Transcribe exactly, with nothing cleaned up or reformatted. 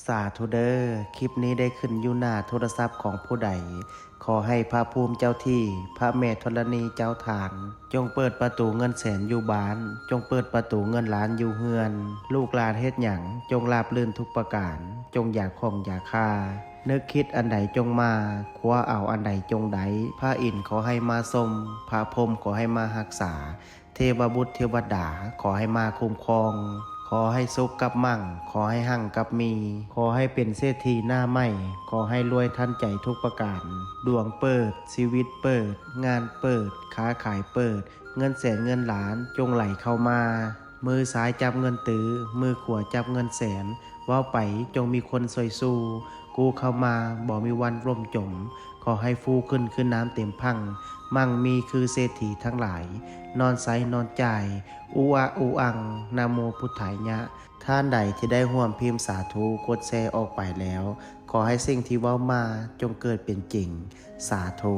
สาธุเด้อ คลิปนี้ได้ขึ้นอยู่หน้าโทรศัพท์ของผู้ใด ขอให้พระภูมิเจ้าที่ พระแม่ธรณีเจ้าทาน จงเปิดประตูเงินแสนอยู่บ้าน จงเปิดประตูเงินล้านอยู่เฮือน ลูกหลานเฮ็ดหยัง จงราบรื่นทุกประการ จงอย่าข้องอย่าคา นึกคิดอันใดจงมา คว้าเอาอันใดจงได้ พระอินทร์ขอให้มาชม พระพรหมขอให้มารักษา เทวบุตรเทวดาขอให้มาคุ้มครอง ขอให้สุขกับมั่ง ขอให้หั่งกับมี ขอให้เป็นเศรษฐีหน้าใหม่ ขอให้รวยทันใจทุกประการ ดวงเปิด ชีวิตเปิด งานเปิด ค้าขายเปิด เงินแสนเงินล้านจงไหลเข้ามา มือซ้ายจับเงินตื้อ มือขวาจับเงินแสน เว้าไปจงมีคนซอยสู้ กู้เข้ามาบ่มีวันล่มจม ขอให้ฟูขึ้นคือน้ำเต็มพัง มั่งมีคือเศรษฐีทั้งหลาย นอนใสนอนจ่าย อุอะอุอัง นะโมพุทธายะ ท่านใดที่ได้ร่วมพิมพ์สาธุ กดแชร์ออกไปแล้ว ขอให้สิ่งที่เว้ามาจงเกิดเป็นจริง สาธุ